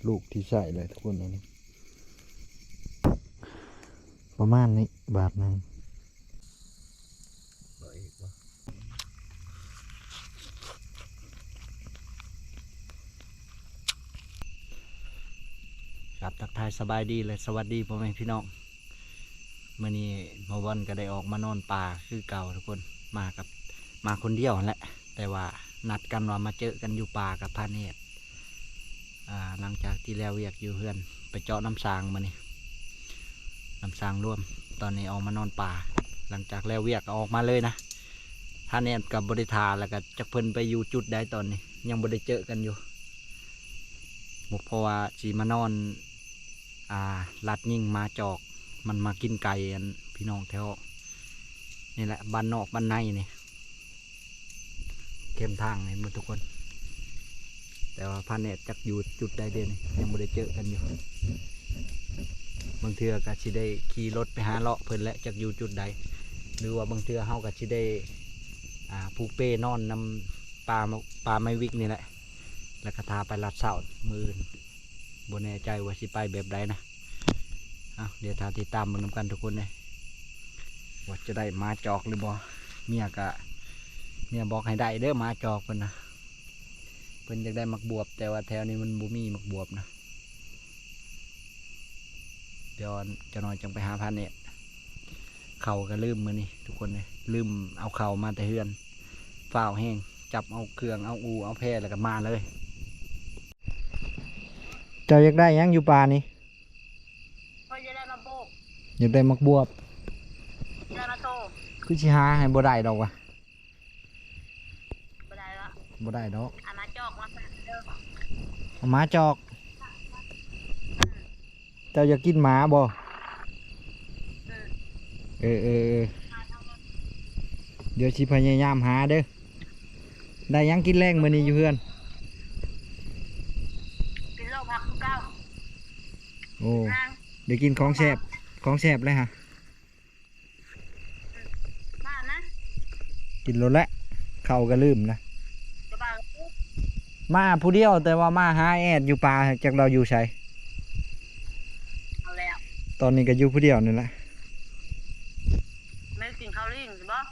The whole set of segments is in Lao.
ລູກທີ່ໃຊ້ແຫຼະທຸກຄົນ ອັນນີ້ປະມານນີ້ ບາດໜຶ່ງ. ກາບທັກທາຍສະບາຍດີ ແລະ ສະຫວັດດີພໍ່ແມ່ພີ່ນ້ອງ. ມື້ນີ້ບ່າວບອນກໍໄດ້ອອກມານອນປ່າຄືເກົ່າທຸກຄົນ ມາກັບ ມາຄົນດຽວຫັ້ນແຫຼະ ແຕ່ວ່ານັດກັນວ່າມາເຈີກັນຢູ່ປ່າກັບພາແນດ. ອ່າ ຫຼັງຈາກທີ່ແລ້ວວຽກຢູ່ເຮືອນ ໄປເຈາະນ້ຳສ້າງມື້ນີ້ ນ້ຳສ້າງລວມ. ຕອນນີ້ອອກມານອນປ່າ ຫຼັງຈາກແລ້ວວຽກກໍອອກມາເລີຍນະ. ພາແນດກໍບໍ່ໄດ້ຖ້າ ແລ້ວກໍຈັກເພິ່ນໄປຢູ່ຈຸດໃດ ຕອນນີ້ຍັງບໍ່ໄດ້ເຈີກັນຢູ່ ບໍ່ ເພາະວ່າຊິມານອນ ອ່າ ລັດຍິງໝາຈອກ ມັນມາກິນໄກ່ອັນພີ່ນ້ອງແຖວນີ້ແຫຼະ ບ້ານນອກບ້ານໃນນີ້ ເຄັມທາງນີ້ໝົດທຸກຄົນ. ແຕ່ວ່າພາແນດຈັກຢູ່ຈຸດໃດເດນີ້ ຍັງບໍ່ໄດ້ເຈີກັນຢູ່. ບາງເທື່ອກໍຊິໄດ້ຂີ່ລົດໄປຫາເລາະເພິ່ນແຫຼະ ຈັກຢູ່ຈຸດໃດ ຫຼືວ່າບາງເທື່ອເຮົາກໍຊິໄດ້ ອ່າ ຜູກເປນອນນຳປ່າ ປ່າໄມ້ວິກນີ້ແຫຼະ ແລ້ວກໍຖ້າໄປລັດເຊົ້າມື້ອື່ນ. ບໍ່ແນ່ໃຈວ່າຊິໄປແບບໃດນະ. ເອົາ ດຽວຖ້າຕິດຕາມເບິ່ງນຳກັນທຸກຄົນເດ້ ວ່າຈະໄດ້ໝາຈອກຫຼືບໍ່. ເມຍກະ ເມຍບອກໃຫ້ໄດ້ເດີໝາຈອກເພິ່ນນະ ເພິ່ນຢາກໄດ້ໝາກບວບ ແຕ່ວ່າແຖວນີ້ມັນບໍ່ມີໝາກບວບນະ. ດຽວຈັກໜ້ອຍຈັ່ງໄປຫາພາແນດ. ເຂົ້າກໍລືມມື້ນີ້ທຸກຄົນເດ້ ລືມເອົາເຂົ້າມາແຕ່ເຮືອນ ຟ້າວແຮງ ຈັບເອົາເຄື່ອງເອົາອູ່ເອົາແພ ແລ້ວກໍມາເລີຍ. ເຈົ້າຢາກໄດ້ຫຍັງຢູ່ປ່ານີ້? ຂ້ອຍຢາກໄດ້ໝາກບວບ ຢາກໄດ້ໝາກບວບ ຢາກໄດ້ໝາກໂຕ ຄືຊິຫາໃຫ້ບໍ່ໄດ້ດອກວະ. ບໍ່ໄດ້ລະ ບໍ່ໄດ້ດອກ ເອົາມາຈອກມາໃສ່ເດີ ເອົາມາຈອກ. ເຈົ້າຢາກກິນໝາບໍ່? ເອີ ເອີ ເອີ ເອີ ດຽວຊິພະຍາຍາມຫາເດີ. ໄດ້ຫຍັງກິນແລງມື້ນີ້ຢູ່ເຮືອນ? ກິນເຫຼົ້າຜັກຄືເກົ່າ. ໂອ້ ໄດ້ກິນຂອງແຊບ ຂອງແຊບເລີຍຫະ. ມານະ ກິນໂລດແຫຼະ ເຂົ້າກໍລືມນະ. ມາຜູ້ດຽວ ແຕ່ວ່າມາຫາແອດຢູ່ປ່າ ຈັກລາວຢູ່ໃສ. ເອົາແລ້ວ ຕອນນີ້ກໍຢູ່ຜູ້ດຽວນີ້ແຫຼະ. ແມ່ນກິນເຂົ້າລີ້ງຊິບໍ່?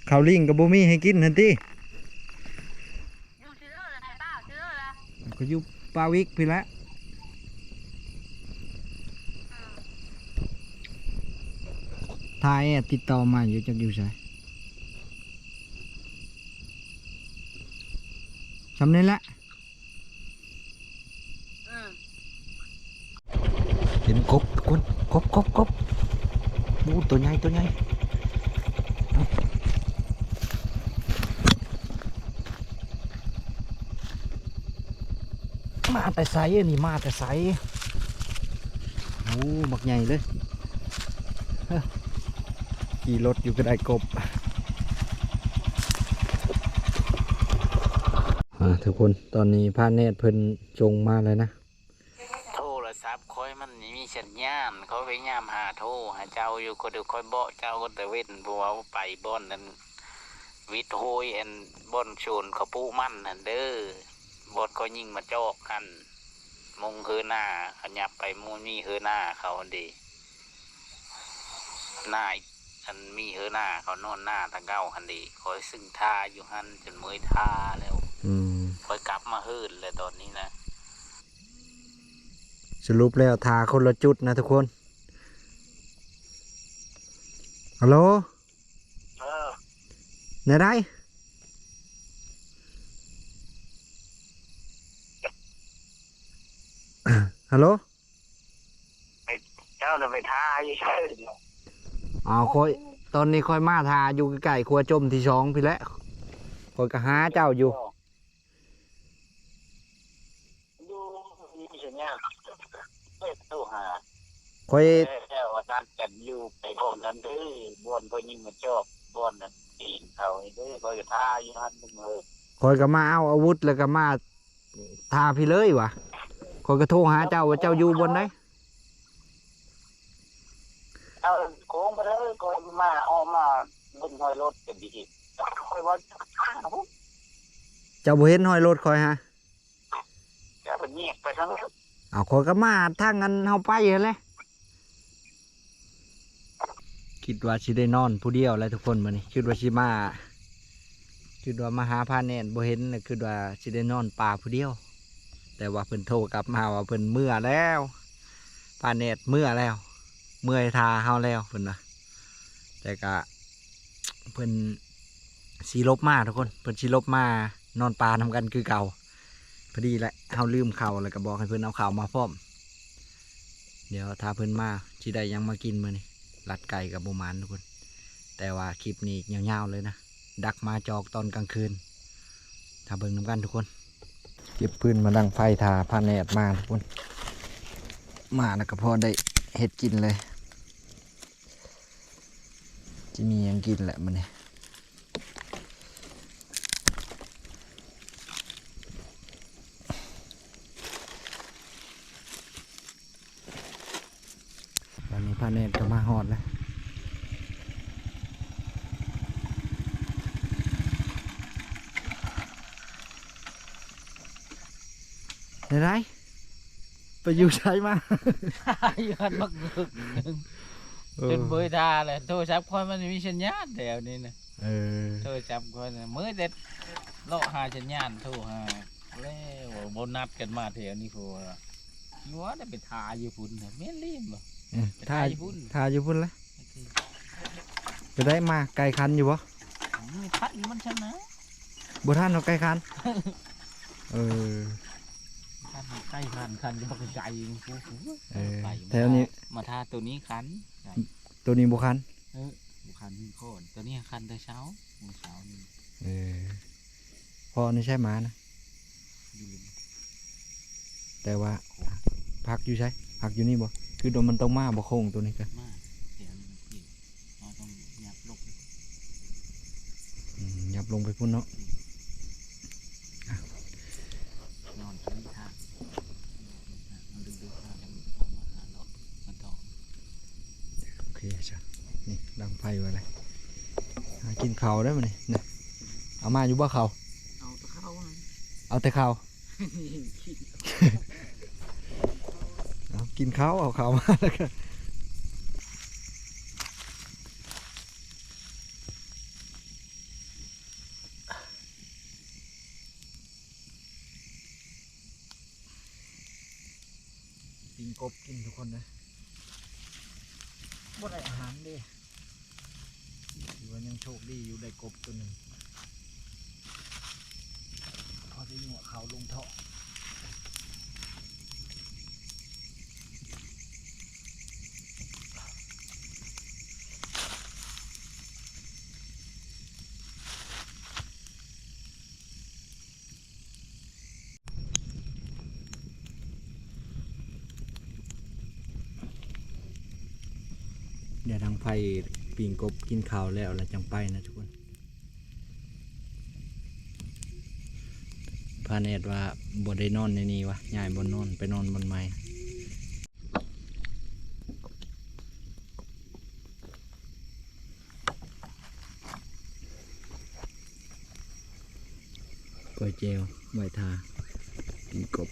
ເຂົ້າລີ້ງກໍບໍ່ມີໃຫ້ກິນຫັ້ນຕິ. ຢູ່ຊິເລີລະ ໄດ້ປ່າຊິເລີລະ ກໍຢູ່ປ່າວິກພີ້ແຫຼະ. ຖ້າແອດຕິດຕໍ່ມາຢູ່ ຈັກຢູ່ໃສ. ສ່ຳນີ້ແຫຼະ. ເຫັນກົບທຸກຄົນ ກົບ ກົບ ກົບ. ໂອ້ ຕົວໃຫຍ່ ຕົວໃຫຍ່. ມາແຕ່ໃສອັນນີ້ ມາແຕ່ໃສ? ໂອ້ ບັກໃຫຍ່ເລີຍ. ຂີ່ລົດຢູ່ກໍໄດ້ກົບ. ອ່າ ທຸກຄົນ ຕອນນີ້ພາແນດເພິ່ນສົ່ງມາແລ້ວນະ. ໂທລະສັບຂ້ອຍມັນມີສັນຍານ ຂ້ອຍພະຍາຍາມຫາໂທຫາເຈົ້າຢູ່ ຂ້ອຍເດີ ຂ້ອຍບອກເຈົ້າກໍຕະເວັນ ເພາະວ່າໄປບ່ອນນັ້ນ ວິດໂຮຍ ອັນ ບ່ອນສວນເຂົາປູກມັນຫັ້ນເດີ ບ່ອນຂ້ອຍຍິງໝາຈອກຫັ້ນ ມຸງເຮີໜ້າ ຂະຫຍັບໄປມຸງມີເຮີໜ້າເຂົາຫັ້ນເດ. ໜ້າ ອັນມີເຮີໜ້າເຂົານອນໜ້າທາງເກົ່າຫັ້ນເດ ຂ້ອຍຊຶ່ງທ່າຢູ່ຫັ້ນຈົນເມື່ອຍທ່າແລ້ວ. ອືມ ຂ້ອຍກັບມາເຮືອນແລ້ວຕອນນີ້ນະ. ສະຫຼຸບແລ້ວ ຖ້າຄົນລະຈຸດນະທຸກຄົນ. ຮັລໂຫຼ ເອີ ແນວໃດ? ຮັລໂຫຼ ເຈົ້ານະໄປທ່າຢູ່ໃສ? ອ້າວ ຂ້ອຍ ຕອນນີ້ຂ້ອຍມາທ່າຢູ່ໃກ້ໆຂົວຈົມທີສອງພີ້ແຫຼະ ຂ້ອຍກໍຫາເຈົ້າຢູ່. ຢູ່ນີ້ຊະຍາ ໂທຫາ ຂ້ອຍ ແລ້ວວ່ານັດກັນຢູ່ໄປພ້ອມກັນເດີ ບ່ອນຜູ້ຍິງມາຈອກ ບ່ອນນັ້ນຕີນເຂົານີ້ເດີ ຂ້ອຍກໍທ່າຢູ່ຫັ້ນເດີ. ຂ້ອຍກໍມາເອົາອາວຸດ ແລ້ວກໍມາທ່າພີ້ເລີຍຫວາ ຂ້ອຍກໍໂທຫາເຈົ້າວ່າເຈົ້າຢູ່ບ່ອນໃດ. ເອົາໂຄ້ງໄປເລີຍ ຂ້ອຍມາ ອອກມາເບິ່ງຮອຍລົດກໍດີ ຂ້ອຍວ່າ ເຈົ້າບໍ່ເຫັນຮອຍລົດຂ້ອຍຫະ? ເ ກໍເພິ່ນແຍກໄປທາງນັ້ນ. ເອົາ ຂ້ອຍກໍມາທາງອັນເຮົາໄປຫັ້ນແຫຼະ. ຄິດວ່າຊິໄດ້ນອນຜູ້ດຽວແຫຼະທຸກຄົນ ມື້ນີ້ຄິດວ່າຊິມາ ຄິດວ່າມາຫາພາແນດບໍ່ເຫັນ ແລ້ວຄິດວ່າຊິໄດ້ນອນປ່າຜູ້ດຽວ ແຕ່ວ່າເພິ່ນໂທກັບມາວ່າເພິ່ນເມືອແລ້ວ ພາແນດເມືອແລ້ວ ເມື່ອຍຖ້າເຮົາແລ້ວເພິ່ນວ່າ. ແຕ່ກະເພິ່ນຊິຫຼົບມາທຸກຄົນ ເພິ່ນຊິຫຼົບມານອນປ່ານຳກັນຄືເກົ່າ. ພໍດີແຫຼະ ເຮົາລືມເຂົ້າ ແລ້ວກໍບອກໃຫ້ເພິ່ນເອົາເຂົ້າມາພ້ອມ. ດຽວຖ້າເພິ່ນມາ ຊິໄດ້ຫຍັງມາກິນມື້ນີ້. ລັດໄກ່ກໍບໍ່ໝານທຸກຄົນ ແຕ່ວ່າຄລິບນີ້ຍາວໆເລີຍນະ ດັກມາຈອກຕອນກາງຄືນ. ຖ້າເບິ່ງນຳກັນທຸກຄົນ. ເກັບຟືນມາດັງໄຟຖ້າພາແນດມາທຸກຄົນ ມາແລ້ວກໍພໍໄດ້ເຮັດກິນເລີຍ. ຊິມີຫຍັງກິນແຫຼະມື້ນີ້. ຕອນນີ້ພາແນດກໍມາຮອດແລ້ວ. ແນວໃດ? ໄປຢູ່ໃສມາ? ຢູ່ຫັ້ນບັກເບີກໜຶ່ງ ເອີ ຈົນບໍ່ໄດ້ທ່າແຫຼະ. ໂທລະສັບຂ້ອຍມັນມີສັນຍານແຖວນີ້ນະ. ເອີ ໂທລະສັບຂ້ອຍນະ ເມີແຕ່ເລາະຫາສັນຍານ ໂທຫາແລ້ວ ບໍ່ນັດກັນມາແຖວນີ້ ເພາະວ່າຢູ່ວ່າໄດ້ໄປຖ້າຢູ່ພຸ້ນນະ. ແມ່ນລີບໍ່? ເອີ ໄປຖ້າຢູ່ພຸ້ນ ຖ້າຢູ່ພຸ້ນລະ. ໄປໄດ້ມາໄກຄັນຢູ່ບໍ່? ບໍ່ທັນມັນຊັ້ນນະ ບໍ່ທັນເນາະ ໄກຄັນ. ເອີ ຄັນໃກ້ຄັນ ຄັນຢູ່ບັກໄກ ເອີ ແຖວນີ້ມາຖ້າໂຕນີ້ຄັນ ໂຕນີ້ບໍ່ຄັນ. ເອີ ບໍ່ຄັນໂຄດ ໂຕນີ້ຄັນແຕ່ເຊົ້າ ມື້ເຊົ້ານີ້. ເອີ ພໍ່ນີ້ໃຊ້ມານະ ຢູ່ລິມ ແຕ່ວ່າ ໂຄດ ພັກຢູ່ໃສ? ພັກຢູ່ນີ້ບໍ່? ຄືໂດນມັນຕ້ອງມາບໍ່ໂຄ້ງໂຕນີ້ກະ ມາແຖວນີ້ມັນ ເຮົາຕ້ອງຫຍັບລົງ ອືມ ຫຍັບລົງໄປພຸ້ນເນາະ. ອືມ ອ່ະ ນອນກິນທາງ ດຶກໆ ມາ ມາຫາເລາະມາຕໍ່. ໂອເຄຈ້ະ ນີ້ດັງໄຟໄວ້ແລ້ວ ຫາກິນເຂົ້າໄດ້ມື້ນີ້ນະ. ເອົາມາຢູ່ບໍ່ເຂົ້າ? ເອົາແຕ່ເຂົ້າ ເອົາແຕ່ເຂົ້າ. ເອົາ ກິນເຂົ້າ ເອົາເຂົ້າມາແລ້ວກໍ ປີ້ງກົບກິນທຸກຄົນເດີ ບໍ່ໄດ້ອາຫານເດ້. ຖືວ່າຍັງໂຊກດີຢູ່ ໄດ້ກົບໂຕໜຶ່ງ ພໍໄດ້ຍົວະເຂົ້າລົງທ້ອງ. ດຽວດັງໄຟ ປີ້ງກົບ ກິນເຂົ້າແລ້ວ ແລ້ວຈັ່ງໄປນະທຸກຄົນ. ພາແນດວ່າບໍ່ໄດ້ນອນໃນນີ້ວະ ຍ້າຍບ່ອນນອນ ໄປນອນບ່ອນໃໝ່. ກ້ອຍແຈ່ວໄວ້ຖ້າກິນກົບ.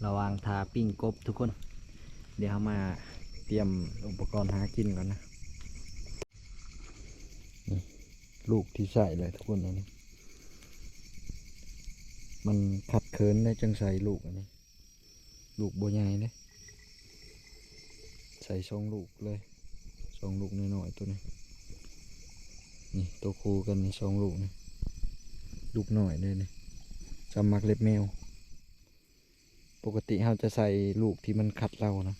ລະຫວ່າງຖ້າປີ້ງກົບທຸກຄົນ ດຽວເຮົາມາຕຽມອຸປະກອນຫາກິນກ່ອນນະ. ນີ້ລູກທີ່ໃສ່ແຫຼະທຸກຄົນ ອັນນີ້ມັນຂັດເຂີນໄດ໋ ຈັ່ງໃສ່ລູກອັນນີ້ ລູກບໍ່ໃຫຍ່ເດ້ ໃສ່ສອງລູກເລີຍ ສອງລູກນ້ອຍໆ ໂຕນີ້ ນີ້ໂຕຄູ່ກັນນີ້ ສອງລູກນີ້ ລູກນ້ອຍເດ້ນີ້ ສ່ຳໝາກເລັບແມວ. ປົກກະຕິເຮົາຈະໃສ່ລູກທີ່ມັນຂັດເລົານະ.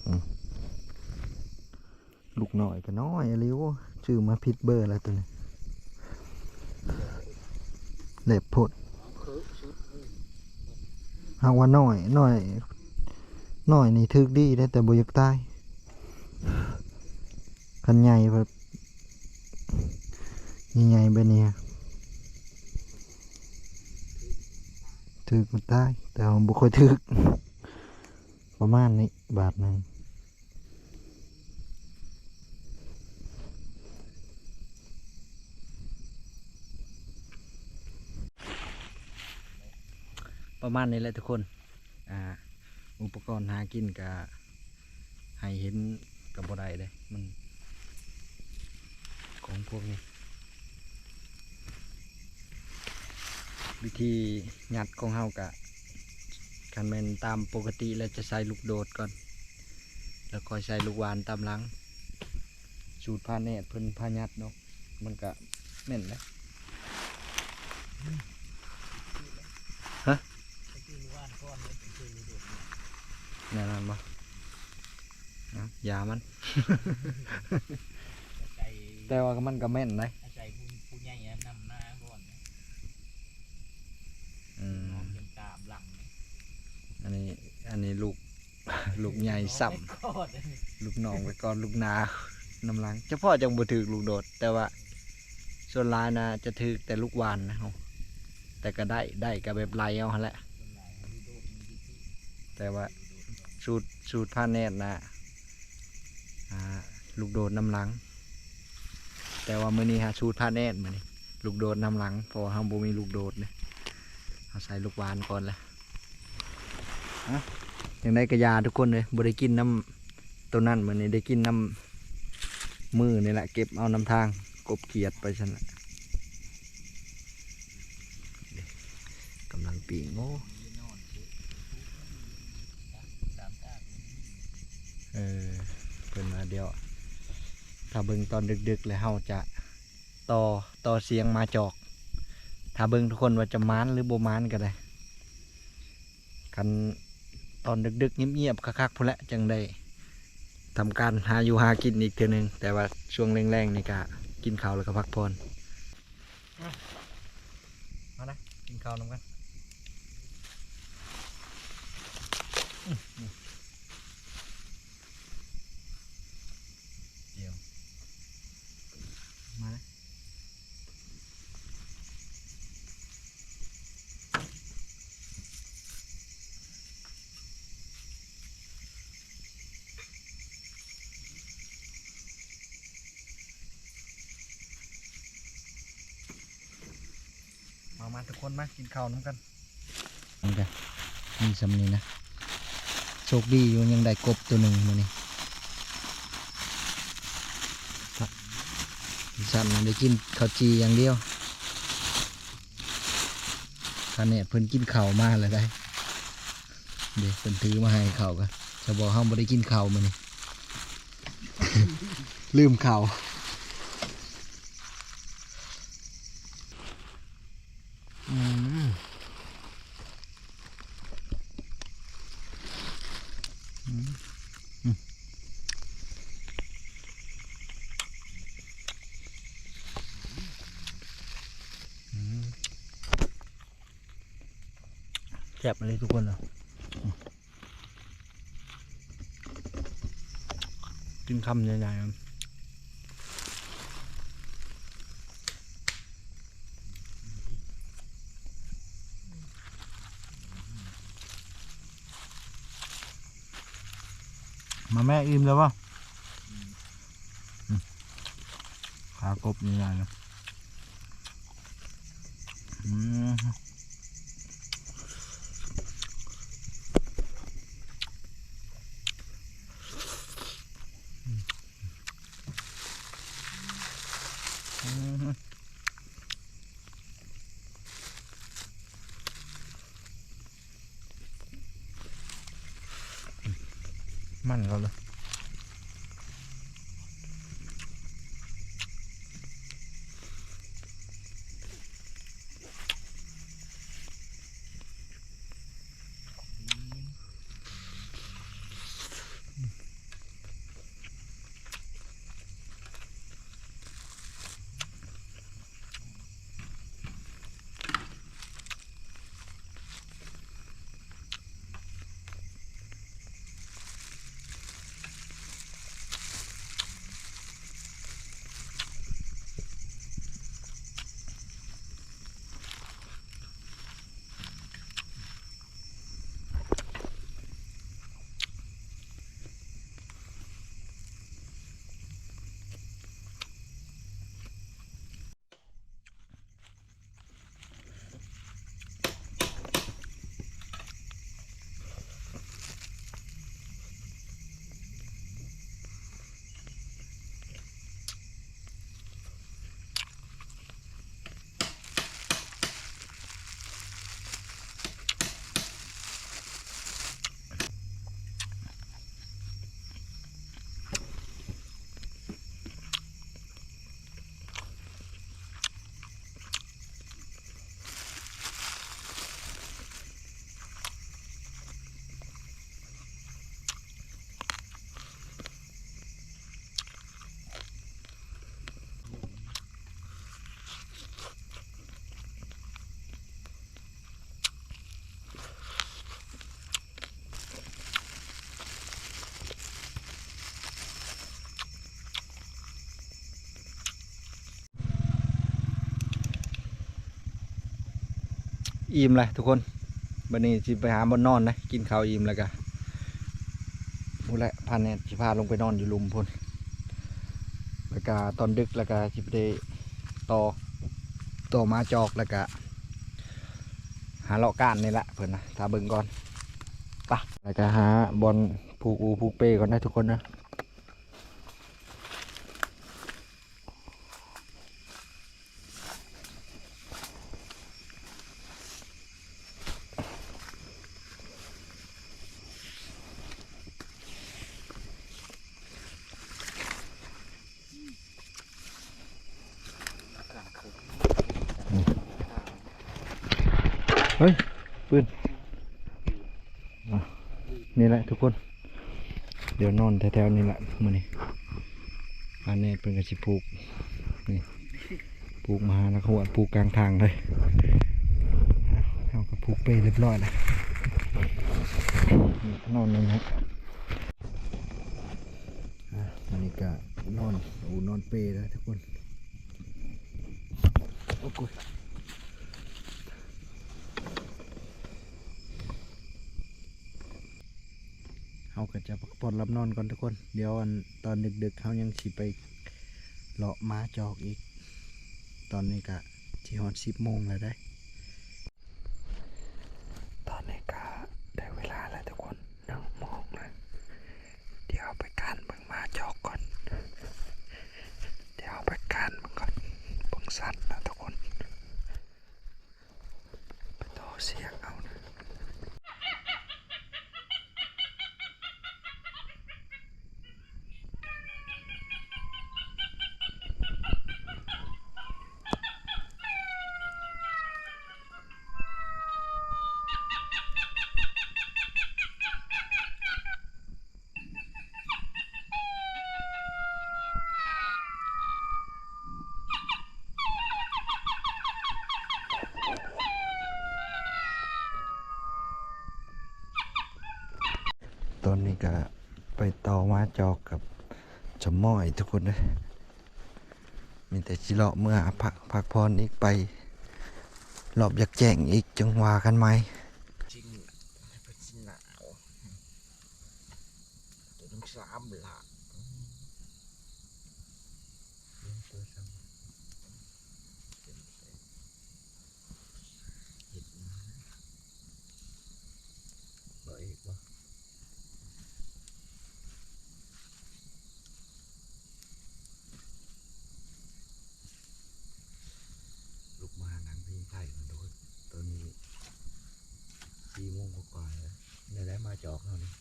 ອືມ ລູກນ້ອຍກໍນ້ອຍອີ່ຫຼີ ໂອ້ ຊື້ມາຜິດເບີແລ້ວໂຕນີ້ ແຫຼບໂພດ. ຫາກວ່ານ້ອຍ ນ້ອຍ ນ້ອຍນີ້ຖືກດີເດ້ ແຕ່ບໍ່ຢາກຕາຍ ຄັນໃຫຍ່ພັດ ໃຫຍ່ໆ ແບບນີ້ ຖືກມັນຕາຍ ແຕ່ວ່າບໍ່ຄ່ອຍຖືກ ປະມານນີ້ ບາດໜຶ່ງ ປະມານນີ້ແຫຼະທຸກຄົນ. ອ່າ ອຸປະກອນຫາກິນກະໃຫ້ເຫັນກະບໍ່ໄດ້ເດ້ ມັນຂອງພວກນີ້. ວິທີຍັດຂອງເຮົາກະ ຄັນແມ່ນຕາມປົກກະຕິແລ້ວຈະໃສ່ລູກໂດດກ່ອນ ແລ້ວຄ່ອຍໃສ່ລູກຫວ່ານຕາມຫຼັງ. ສູດພາແນດເພິ່ນພາຍັດເນາະ ມັນກະແມ່ນແຫຼະ. ຮະ? ແນວນັ້ນບໍ່? ເອົາ ຢ່າມັນ ແຕ່ວ່າມັນກະແມ່ນໄດ໋. ອືມ ອັນນີ້ ອັນນີ້ລູກ ລູກໃຫຍ່ຊ້ຳ ລູກນ້ອງໄປກ່ອນ ລູກໜ້ານຳຫຼັງ. ສະເພາະຈັ່ງບໍ່ຖືກລູກໂດດ ແຕ່ວ່າສ່ວນຫຼາຍນະຈະຖືກແຕ່ລູກຫວ່ານນະເຮົາ ແຕ່ກະໄດ້ ໄດ້ກະແບບໄຫຼເອົາຫັ້ນແຫຼະ. ແຕ່ວ່າສູດ ສູດພາແນດນະ ອ່າ ລູກໂດດນຳຫຼັງ ແຕ່ວ່າມື້ນີ້ຫາສູດພາແນດ ມື້ນີ້ລູກໂດດນຳຫຼັງ ເພາະວ່າເຮົາບໍ່ມີລູກໂດດເດ້ ເຮົາໃສ່ລູກຫວ່ານກ່ອນແຫຼະ. ອ່ະ ຈັ່ງໃດກະຢ່າທຸກຄົນເອີຍ ບໍ່ໄດ້ກິນນຳໂຕນັ້ນ ມື້ນີ້ໄດ້ກິນນຳມືນີ້ແຫຼະ ເກັບເອົານຳທາງ ກົບຂຽດໄປຊັ້ນແຫຼະ. ກຳລັງປີ້ງ ໂອ້ ເອີ ເພິ່ນວ່າດຽວ ຖ້າເບິ່ງຕອນດຶກໆ ແລ້ວເຮົາຈະຕໍ່ ຕໍ່ສຽງໝາຈອກ ຖ້າເບິ່ງທຸກຄົນວ່າຈະໝານຫຼືບໍ່ໝານກະໄດ້. ຄັນຕອນດຶກໆ ງຽບໆ ຄັກໆ ພຸ້ນແຫຼະ ຈັ່ງໄດ້ທຳການຫາຢູ່ຫາກິນອີກເທື່ອໜຶ່ງ ແຕ່ວ່າຊ່ວງແລງໆ ນີ້ກະກິນເຂົ້າແລ້ວກະພັກຜ່ອນ. ມານະ ກິນເຂົ້ານຳກັນ. ອືມ ດຽວ ມານະ. ມາ ມາທຸກຄົນ ມາກິນເຂົ້ານຳກັນ. ມັນກະມີສ່ຳນີ້ນະ ໂຊກດີຢູ່ຍັງໄດ້ກົບໂຕໜຶ່ງມື້ນີ້. ຊັ້ນໄດ້ກິນເຂົ້າຈີ່ຢ່າງດຽວ. ພາແນດເພິ່ນກິນເຂົ້າມາແລ້ວໄດ໋ ເດ້ ເພິ່ນຖືມາໃຫ້ເຂົ້າກະ ສະບອກເຮົາບໍ່ໄດ້ກິນເຂົ້າມື້ນີ້ ລືມເຂົ້າ. ອືມ ອືມ ອືມ ອືມ ແຊບອີ່ຫຼີທຸກຄົນເນາະ. ກິນຄຳໃຫຍ່ໆ ມາແມ່ ອີ່ມແລ້ວບໍ່? ອືມ ຂາກົບໃຫຍ່ໆ ນະ. ອືມ ອືມ ມັນເຂົ້າເລີຍ. ອ ອີ່ມແລ້ວທຸກຄົນ. ບັດນີ້ຊິໄປຫາບ່ອນນອນນະ ກິນເຂົ້າອີ່ມແລ້ວກະ ພຸ້ນແຫຼະ ພາແນດຊິພາລົງໄປນອນຢູ່ລຸ່ມພຸ້ນ. ແລ້ວກະຕອນດຶກແລ້ວກະຊິໄປຕໍ່ ຕໍ່ໝາຈອກ ແລ້ວກະຫາເລາະການນີ້ແຫຼະເພິ່ນນະ ຖ້າເບິ່ງກ່ອນ. ໄປ ແລ້ວກະຫາບ່ອນຜູກອູຜູກເປກ່ອນນະທຸກຄົນນະ. ເຮີ້ຍ ປືນ ອ່ະ ນີ້ແຫຼະທຸກຄົນ ດຽວນອນແຖວໆນີ້ແຫຼະມື້ນີ້. ອັນນີ້ເພິ່ນກໍຊິຜູກ ນີ້ ຜູກມະຫານະຄວດ ຜູກກາງທາງເລີຍ. ເຮົາກໍຜູກເປຮຽບຮ້ອຍແລ້ວ ນອນນີ້ແຫຼະ. ອ່ະ ອັນນີ້ກໍນອນ ໂອ້ ນອນເປແລ້ວທຸກຄົນ. ໂອ້ໂກຍ ເຮົາກໍຈະພັກຜ່ອນຫຼັບນອນກ່ອນທຸກຄົນ. ດຽວອັນຕອນດຶກໆ ເຮົາຍັງຊິໄປເລາະໝາຈອກອີກ. ຕອນນີ້ກະຊິຮອດສິບໂມງແລ້ວເດ້. ຕອນນີ້ກະໄດ້ເວລາແລ້ວທຸກຄົນ ໜຶ່ງໂມງແລ້ວ. ດຽວໄປການເບິ່ງໝາຈອກກ່ອນ ດຽວໄປການເບິ່ງກ່ອນ ເບິ່ງສັດນະທຸກຄົນ. ໄປຕໍ່ສຽງເອົານະ. ຕອນນີ້ກະໄປຕໍ່ໝາຈອກກັບສະໝ້ອຍທຸກຄົນເດີ. ມີແຕ່ຊິເລາະເມືອພັກ ພັກຜ່ອນອີກ ໄປລອບຢາກແຈ້ງອີກ ຈັ່ງວ່າກັນໃໝ່. ຈິງ ໃຫ້ເພິ່ນຊິໜາວ ຕົວໜຶ່ງສາມລ້ານ ຕົວສາມ ເຮັດມາ ບໍ່ເອກບໍ່ ລຸກມານັ່ງພິງໄຟກ່ອນທຸກຄົນ. ຕອນນີ້ສີ່ໂມງກວ່າໆແລ້ວ ໄດ້ ໄດ້ມາຈອກເຮົານີ້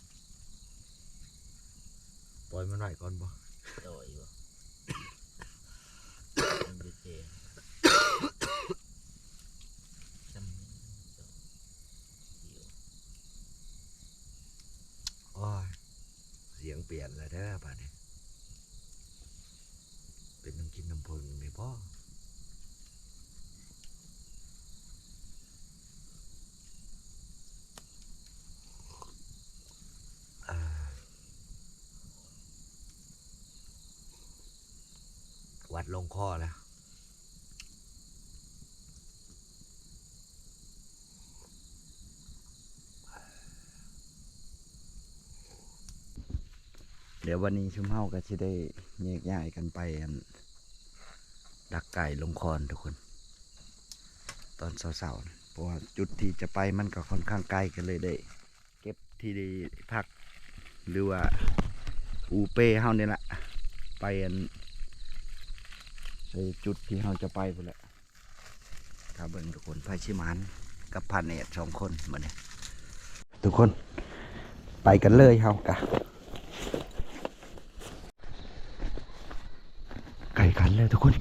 ປ່ອຍມັນໄວ້ກ່ອນບໍ່? ປ່ອຍບໍ່? ມັນບໍ່ແຈ້ງ ໂອ້ຍ ສຽງປ່ຽນແລ້ວເດີບາດນີ້ ເປັນນ້ຳກິນນ້ຳເຜິ້ງນີ້ບໍ່? ອາ ຫວັດລົງຄໍແລ້ວ. ດຽວວັນນີ້ຊຸມເຮົາກໍຊິໄດ້ແຍກຍ້າຍກັນໄປ ອັນ ດັກໄກ່ລົງຄອນທຸກຄົນ ຕອນເຊົ້າໆ ເພາະວ່າຈຸດທີ່ຈະໄປມັນກໍຄ່ອນຂ້າງໄກ ກໍເລີຍໄດ້ ເກັບທີ່ໄດ້ພັກ ຫຼືວ່າອູເປເຮົານີ້ລະ ໄປອັນ ໄປຈຸດທີ່ເຮົາຈະໄປພຸ້ນແຫຼະ. ຖ້າເບິ່ງທຸກຄົນ ໃຜຊິໝານກັບພາແນດສອງຄົນມື້ນີ້ ທຸກຄົນ ໄປກັນເລີຍເຮົາກະ ໃກ້ຂັນແລ້ວທຸກຄົນ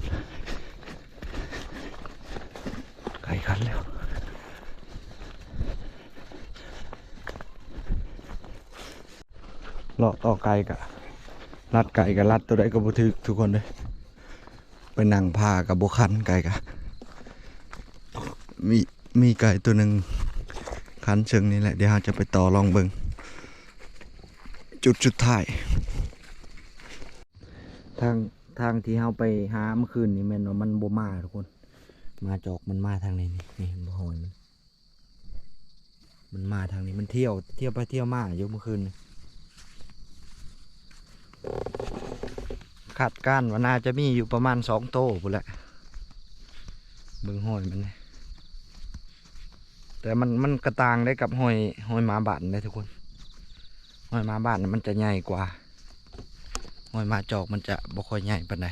ໃກ້ຂັນແລ້ວ ເລາະຕໍ່ໄກ່ກະລັດ ໄກ່ກະລັດ ໂຕໃດກໍບໍ່ຖືກທຸກຄົນເດີ. ໄປນັ່ງພາກະບໍ່ຄັນ ໄກ່ກະ ມີ ມີໄກ່ໂຕໜຶ່ງຄັນເຊິ່ງນີ້ແຫຼະ. ດຽວເຮົາຈະໄປຕໍ່ລອງເບິ່ງຈຸດສຸດທ້າຍ. ທາງ ທາງທີ່ເຮົາໄປຫາມື້ຄືນນີ້ແມ່ນວ່າມັນບໍ່ມາທຸກຄົນ ໝາຈອກມັນມາທາງນີ້ ນີ້ ນີ້ເຫັນບໍ່ ຮອຍມັນ ມາທາງນີ້ມັນທ່ຽວ ທ່ຽວໄປທ່ຽວມາຢູ່ເມື່ອຄືນນີ້. ຄາດການວ່າໜ້າຈະມີຢູ່ປະມານສອງໂຕພຸ້ນແຫຼະ ເບິ່ງຮອຍມັນ. ແຕ່ມັນ ມັນກະຕ່າງໄດ້ກັບຮອຍ ຮອຍໝາບ້ານເດ້ທຸກຄົນ. ຮອຍໝາບ້ານມັນຈະໃຫຍ່ກວ່າ ຮອຍໝາຈອກມັນຈະບໍ່ຄ່ອຍໃຫຍ່ປານໃດ.